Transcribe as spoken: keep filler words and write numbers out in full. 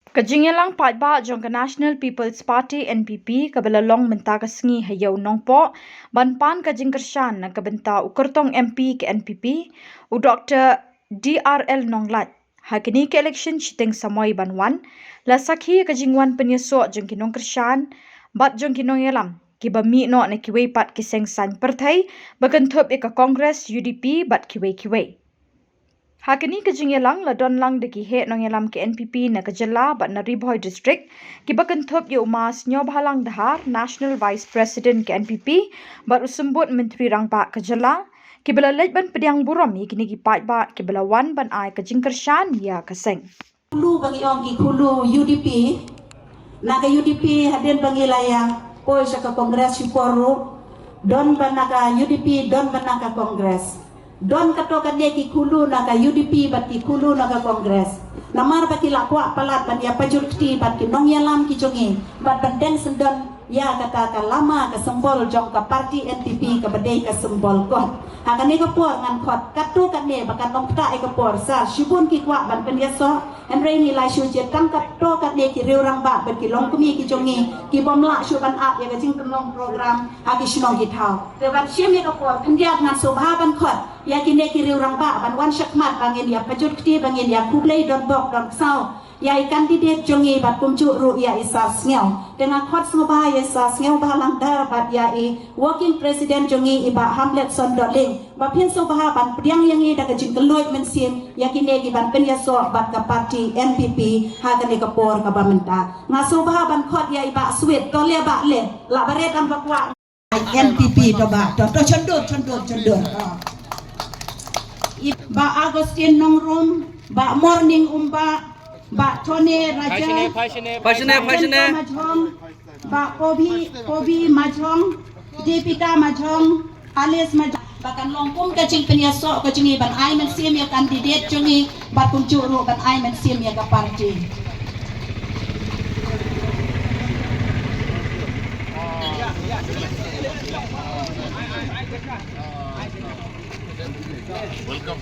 Ka jingïalang paidbah jong ka National People's Party, N P P, kaba la long mynta ka sngi ha Ïew Nongpoh ban pan ka jingkyrshan na ka bynta u kyrtong M P ka N P P, u Doctor D R L Nonglait, ha kine ki election shiteng samoi ban wan, la sakhi ka jingwan pynïasoh jong ki nongkyrshan bad jong ki nongïalam kiba mih noh na kiwei pat ki seng saiñ pyrthei ba kynthup ïa ka Congress, U D P bad kiwei kiwei. Ha kane ka jingïalang la don lang da ki heh nongïalam ka N P P na ka jylla bad na Ri Bhoi District, kiba kynthup ïa u Ma Sniawbhalang Dhar, National Vice President ka N P P, bad u Symbud Myntri Rangbah ka jylla, kiba la leit ban pdiang burom ïa kine ki paidbah kiba la wan ban ai ka jingkyrshan ïa ka seng. Khulu ba ngi ong ki khulu U D P, na ka U D P hadien ba ngi la ïa poi sha ka Congress shipor ruh, don ba na ka U D P, don ba na ka Congress. Don kato kane ki khulu na ka U D P bad ki khulu na ka Congress. Namar ba ki la kwah palat ban ïa pajur kti bad ki nongïalam ki jong ngi bad ban deng syndon ïa kata ka lama, ka symbol jong ka party N P P kaba dei ka symbol kot. Ha kane ka por ngan khot kato kane ba kan ym ktah ïa ka por, sa shibun ki kwah ban pynïasoh. Hynrei ngi la shu jied tang kato katne ki riew rangbah bad ki longkmie ki jong ngi ki bym lah shuh ban ap ïa ka jingpynlong program ha ki shnong ki thaw. Te ban shim ïa ka por khyndiat ngan sngewbha ban khot ïa kine ki riew rangbah ban wan shakhmat ba ngin ïa pajur kti, ba ngin ïa khublei donbok donksaw ïa i candidate jong ngi bad kumjuh ruh ïa i Sar Sngew. Te nga khot sngewbha ïa i Sar Sniawbhalang Dhar bad ïa i Working President jong ngi i Bah Hamletson Dohling. Ba phin sngewbha ban pdiang ïa ngi da ka jingkylluid mynsiem ïa kine ki ban pynïasoh bad ka party N P P ha kane ka por kaba mynta. Nga sngewbha ban khot ïa i Bah Swit, to leh bah leh, lah barit ym ba kwah. N P P to bah, to, to chondor, chondor, chondor. To. I Bah Augustine Nongrum, Bah Morning Umbah, Bah Tony Raja, Phai shane, phai shane, phai shane. Bah Kobi, Kobi Majong, Dipika Majong, Alice Majong. Ba kan long kum ka jingpynïasoh ka jong ngi ban ai mynsiem ïa candidate jong ngi bad kumjuh ruh ban ai mynsiem ïa ka party. Welcome.